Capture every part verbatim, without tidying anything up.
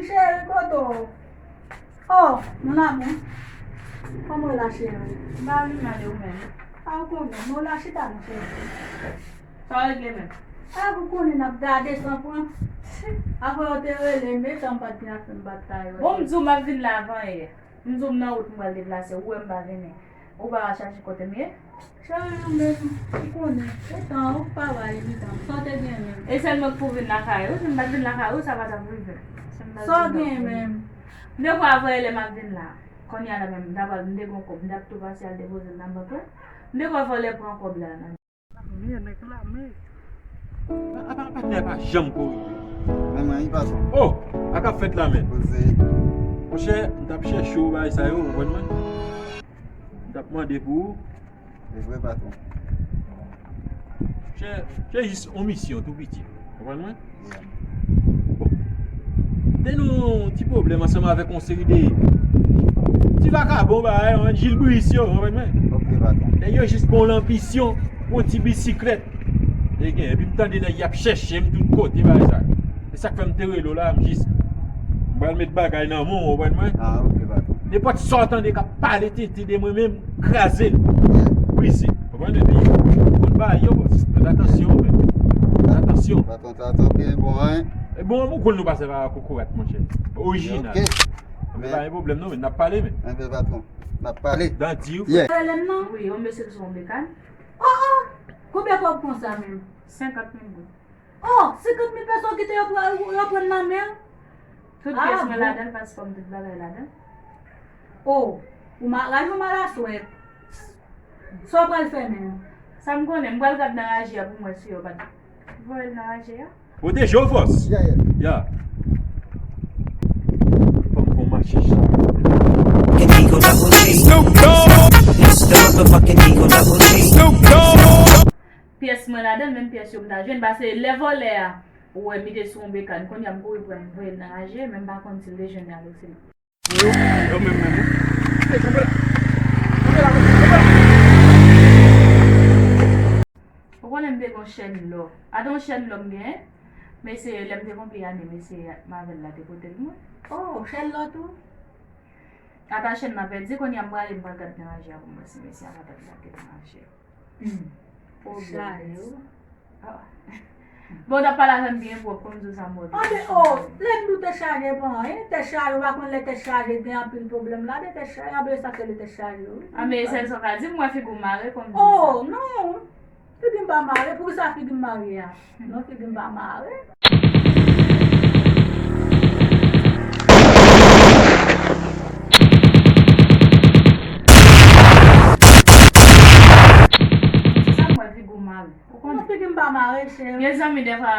Cheri, kote w? Oh, mon amour. Kòman w la, cheri? M pa vin mal, e ou menm? A, ou konnen, mwen la chita, mon cheri. Sa w regle menm? A, ou konnen n ap gade san pran. Apre yo te rele m, e tan m pa t gen afè m pa t ka yo. Bon, m di w m ap vin la avan yè. M di w m nan wout, m pral deplase, ou wè m pa vini. Ou pa al chache kote m ye? Cheri, ou menm, ou konnen, e tan ou pa bay li tan. Sa w te gen menm? E sèl mwen k pou vin lakay ou, si m pa t vin lakay ou, sa pa t ap rive. Sa w gen menm? M te kwè avè lè m ap vin la. Kounye a la menm, m ta pral, m te gen yon kòb, m t ap tou pase al depoze l nan bank la. M te kwè vòlè pran kòb la nan. Lame, nèg lame. A, a, a, patnè pa janm korije. Menm anyen, patwon. Oh, sa k ap fèt la, men. Poze. Monchè, m t ap chèche w bagay sa yo, ou konprann mwen? M t ap mande pou ou. Se vre, patwon. Monchè, se jis yon misyon tou piti. Ou konprann mwen? Yeah. Bon. Te gen yon ti pwoblèm ansanm avèk yon seri de ti vakabon, bagay, yon jilbris yo, ou konprann mwen? Ok, patwon. Nèg yo jis gen yon lanbisyon pou yon ti bisiklèt. E gen, epi m tande nèg y ap chèche m tout kote, bagay sa. E sa k fè m te rele w la, m jis, m pral met bagay nan men w, ou konprann mwen? Ah, ok, patwon. Nenpòt sa w tande k ap pale tenten de mwen menm, kraze l. Yeah. Brize. Ou konprann, epi konn bagay yo, bòs. Fè atansyon, men. Fè atansyon. Patwon, sa, sa, ok, bon, hein? E bon, ou konn nou pase pa kokorat, monchè. Orijinal. Ok. Men pa gen pwoblèm, non, men n ap pale, men. Enben, patwon, n ap pale. Dan di w. Yeah. Rele m non? Wi, yon mesye k sou yon bekàn. Oh, oh! Konbyen kòb konsa menm? Senkant mil goud. Oh, senkant mil peso ki te yo pran, yo pran nan men w? Tout pyès mwen ladan l, paspò m, tout bagay ladan l. Oh, ou ma-, raj ou malaswèt. Sa w pral fè menm? Sa m konnen, m pral gad nan raje a pou m wè si yo pa t voye l nan raje a. Pwoteje w, fòs. Yeah, yeah. Ya. Fò m fè yon mache. Fucking Eagle Double G. Snoop Dogg. It's the motherfucking Eagle Double G. Snoop Dogg. Pyès mwen ladan l, menm pyès yo m ta jwenn, paske lè vòlè a, ou wè m te sou yon bekàn, kounye a m kouri pran l, m voye l nan raje, men m pa konn si l te jwenn avèk se. Yo, yo menm, menm, wi. Ey, kanpe la. Kanpe la, kanpe la. Ou konnen m te gen yon chèn lò. Ata yon chèn lò m genyen, mesye, lè m te konpli ane, mesye Mavel la te pote l mwen. Oh, chèn lò tou? Ata chèn nan pèdi, kounye a m prale, m pral gad nan raje a pou m wè si mesye a pa t ap lage nan raje a. Hmm. Pwoblèm. Chale, wi. Ah. Bon, w t ap pale avè m byen pwòp, kòm di w sa m wè. Anben, oh, lè m di w tèt chaje, pa anyen. Tèt chaje, ou pa konn lè tèt chaje, gen anpil pwoblèm ladan tèt chaje. Anben, sa k rele tèt chaje, wi. Anben, e sèl sa w ka di m, m wè figi w mare, kòm di w sa. Oh, non. Figi m pa mare, poukisa figi m mare a? Non, figi m pa mare. Se sa m wè, figi w mare. Ou konnen? Non, figi m pa mare, cheri. Gen zanmi, dèfwa,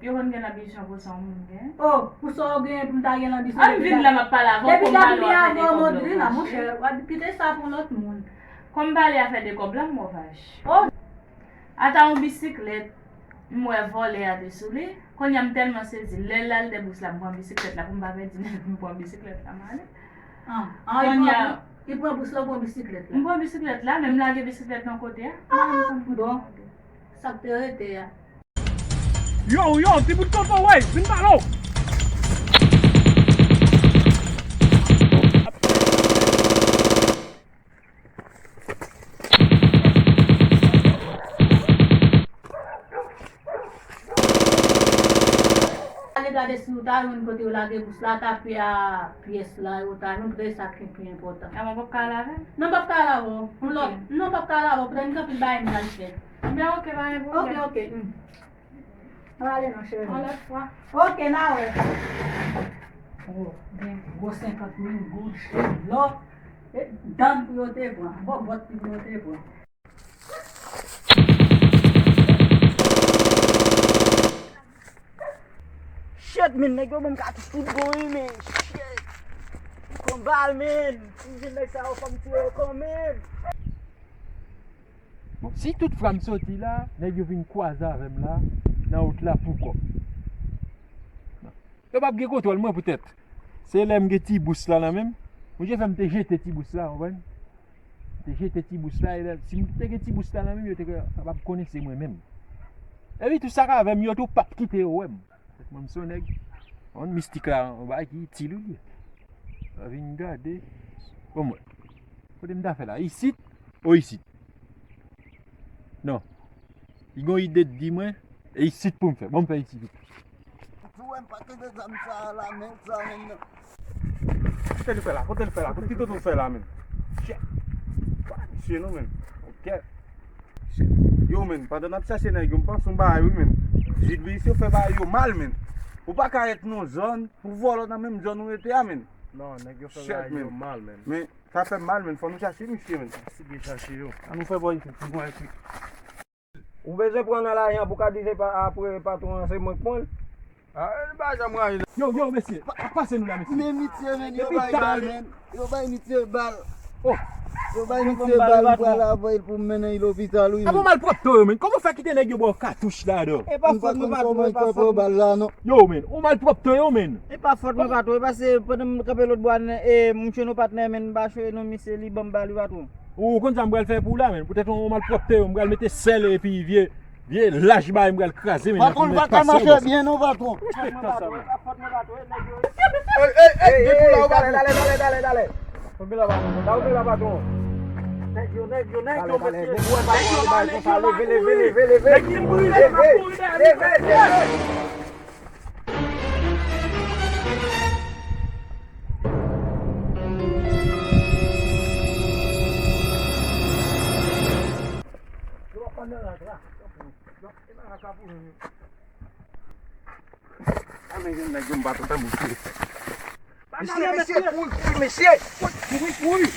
yo konn gen lanbisyon pou sa yon moun gen. Oh, pou sa w gen, pou m ta gen lanbisyon. Ann vin la, m ap pale avè w, depi kòm m pale w, avè w, montre la, monchè, w ap kite sa pou lòt moun. Kòm m pale afè de kòb la, m wè w vache. Oh. Ata yon bisiklèt, m wè vòlè a te sou li. Kounye a m tèlman sezi, lè l al dèbous la, m pran bisiklèt la pou m pa pèdi nèg, m pran bisiklèt la, m ale. Ah, ah, li pran, li pran bous la, ou pran bisiklèt la? M pran bisiklèt la, men m lage bisiklèt nan kote a. Ah, bon. Sa k te rete a? Yo, yo, ti bout tonton, wey, vin pale w. Ale gade si ou ta jwenn kote yo lage bous la, ta fè a pyès la, yo ta jwenn, poutèt sa ki pi enpòtan. A, mwen p ap ka al avè w? Non, m p ap ka al avè w. Yon lòt, non, m p ap ka al avè w, poutèt m gen anpil bagay m pral fè. Ebyen, oke, pa gen pwoblèm. Oke, oke. Hmm. N a ale non, cheri. Yon lòt fwa. Oke, n a wè. Oh, gen gwo senkant mil goud, cheri. Lò, e, dan pou yo te pran. Bòbòt pou yo te pran. Shit, men, nèg yo ban m katouch tout bon, wi, men. Shit. Konbal, men. Si m jwenn nèg sa yo, fò m tiye yo kanmenm. Bon, si tout fwa m soti la, nèg yo vin kwaze avè m la, nan wout la pou kò. Yo p ap gen kontwòl mwen poutèt se lè m gen ti bous la nan men m. Bondye fè m te jete ti bous la, w konprann? M te jete ti bous la, e lè, si m te gen ti bous la nan men m, yo te kapab konnen se mwen menm. Epi tou sa k avè m yo tou p ap kite yo wè m. Mwen m se yon nèg, Yon mistik la, yon bagay ki itil ou li. Vin gade. Bon, mwen. Kote m ta fè la? Isit? O isit? Non. Li gon ide di mwen, e isit pou m fè. Bon, m fè isit. Ou wè m pa kenbe zam sa a la, men sa, men non. Kote l fè la? Kote l fè la? Kote ti toto fè la, men? Shit. Pa misye non, men. Ok. Yo, men, pandan n ap chache nèg yo, m panse yon bagay, wi, men. Jidbis yo fè bagay yo mal, men. Ou pa ka ret nan yon zòn pou vòlò nan menm zòn ou rete a, men. Non, nèg yo fè bagay yo mal, men. Men, sa fè m mal, men. Fò nou chache misye, men. Si byen chache yo. An nou fè bò isit, pou mwen isit. Ou bezwen pran nan lajan pou ka di se pa apre patwon an se mwen k pran l? Ah, li pa janm rayi non. Yo, yo, mesye, pa, pase nou la, mesye. Men misye, men, yo bay bal, men. Yo bay misye bal. Oh. Yo bay misye bal, m pral avè l pou m mennen l lopital, wi. Ah, bon, malpwòpte yo, men. Kòman w fè kite nèg yo ba w katouch ladan? E pa fòt mwen, patwon, e pa fòt mwen. Yo, men, ou malpwòpte yo, men. E pa fòt mwen, patwon, e paske pandan m kanpe lòt bò a, e, m jwenn yon patnè, men, m pa chwe non, misye, li ban m bal, wi, patwon. Ou konn sa m pral fè pou w la, men. Poutèt yon malpwòpte yo, m pral mete sèl epi vye, vye lach bagay m pral kraze, men. Patwon, l pa ka mache byen non, patwon. Ey, ey, ey, depi la ou pa dale, dale, dale, dale, dale. Tonbe la, patwon. Tonbe la, patwon. Nèg yo, nèg yo, nèg yo, mesye. Nèg yo la, nèg yo la, kouri. Leve, leve, leve, leve. Nèg ki brile, leve, leve, leve. Mesye, mesye, kouri, kouri, mesye. Kouri, kouri.